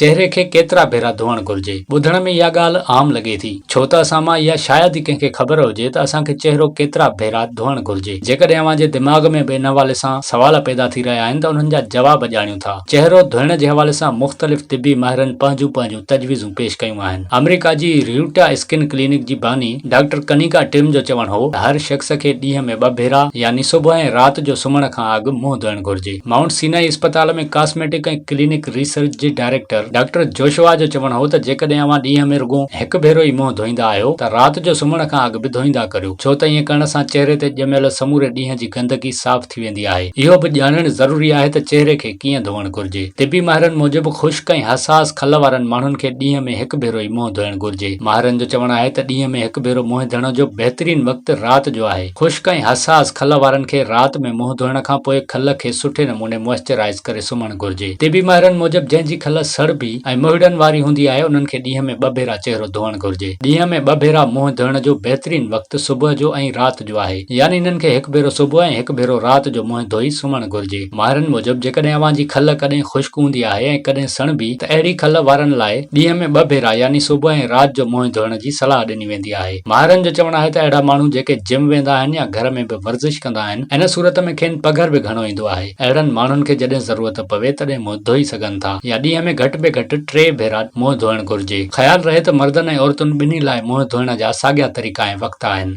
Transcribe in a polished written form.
چهري کي ڪيترا ڀيرا ڌوئڻ گهرجي؟ ٻڌڻ ۾ اها ڳالهه عام لڳي ٿي، ڇو ته اسان مان اها شايد ئي ڪنهن کي خبر هجي ته اسان کي چهرو ڪيترا ڀيرا ڌوئڻ گهرجي. جيڪڏهن اوهان جي دماغ ۾ به ان حوالي سان سوال پيدا ٿي رهيا آهن ته انهن جا جواب ڄاڻيون ٿا. چهرو ڌوئڻ جي حوالي سان مختلف طبي ماهرن پنهنجون پنهنجون تجويزون پيش ڪيون آهن. آمريڪا جي ريوٽا اسڪن ڪلينڪ جي باني ڊاڪٽر ڪنيڪا ٽم جو چوڻ هو ته هر شخص کي ڏينهن ۾ ٻه ڀيرا يعني صبح ۽ رات جو سمهڻ کان اڳ منهن ڌوئڻ گهرجي. مائونٽ سينائي اسپتال ۾ ڪاسميٽڪ ۽ ڪلينڪ ريسرچ جي ڊائريڪٽر ڊاڪٽر جوشوا جو چوڻ هو ته جيڪڏهن اوهان ڏينهن ۾ رڳو هڪ ڀيرو ئي منهن ڌوئيندا آهيو ته رات جو سمهڻ کان اڳ به ڌوئيندا ڪريو ڇو ته ائين ڪرڻ سان چهري تي ڄميل سموري ڏينهن جي گندگي صاف ٿي ويندي آهي. اهو به ڄاڻڻ ضروري آهي ته چهري کي ڪيئن ڌوئڻ گهرجي. طبي ماهرن موجب خشڪ ۽ حساس کل وارن ماڻهن کي ڏينهن ۾ هڪ ڀيرو ئي منهن ڌوئڻ گهرجي. ماهرن جو چوڻ آهي ته ڏينهن ۾ هڪ ڀيرو منهن ڌڻ جو بهترين وقت رات جو آهي. خشڪ ۽ حساس کل وارن کي رات ۾ منهن ڌوئڻ کان پوء کل کي سٺي نموني موئسچرائيز ڪري سمهڻ گهرجي. طبي ماهرن موجب جنهن جي کل سڙبي ۽ مهڙن واري هوندي آهي انهن کي ڏينهن ۾ ٻه ڀيرا چهرو ڌوئڻ گهرجي. ڏينهن ۾ ٻه ڀيرا منهن ڌوئڻ جو بهترين وقت صبح جو ۽ رات جو آهي. يعني انهن کي هڪ ڀيرو صبح ۽ هڪ ڀيرو رات جو منهن ڌوئي سمهڻ گهرجي. ماهرن موجب جيڪڏهن اوهان جي کل ڪڏهن خشڪ هوندي آهي ۽ ڪڏهن سڻڀي ته اهڙي کل وارن لاء ڏينهن ۾ ٻه ڀيرا يعني صبح ۽ رات جو منهن ڌوئڻ جي صلاح ڏني ويندي آهي. ماهرن جو چوڻ آهي ته اهڙا ماڻهو جيڪي جم ويندا آهن يا گهر ۾ به ورزش ڪندا آهن ان صورت ۾ کين پگهر به گهڻو ايندو آهي. اهڙن ماڻهن کي جڏهن ضرورت پوي تڏهن منهن ڌوئي سگهن ٿا يا ڏينهن ۾ گهٽ ۾ گهٽ ٽي ڀيرا منهن ڌوئڻ گهرجي. خيال رهي ته مردن ۽ عورتن ٻنهي لاء منهن ڌوئڻ جا ساڳيا طريقا ۽ وقت آهن.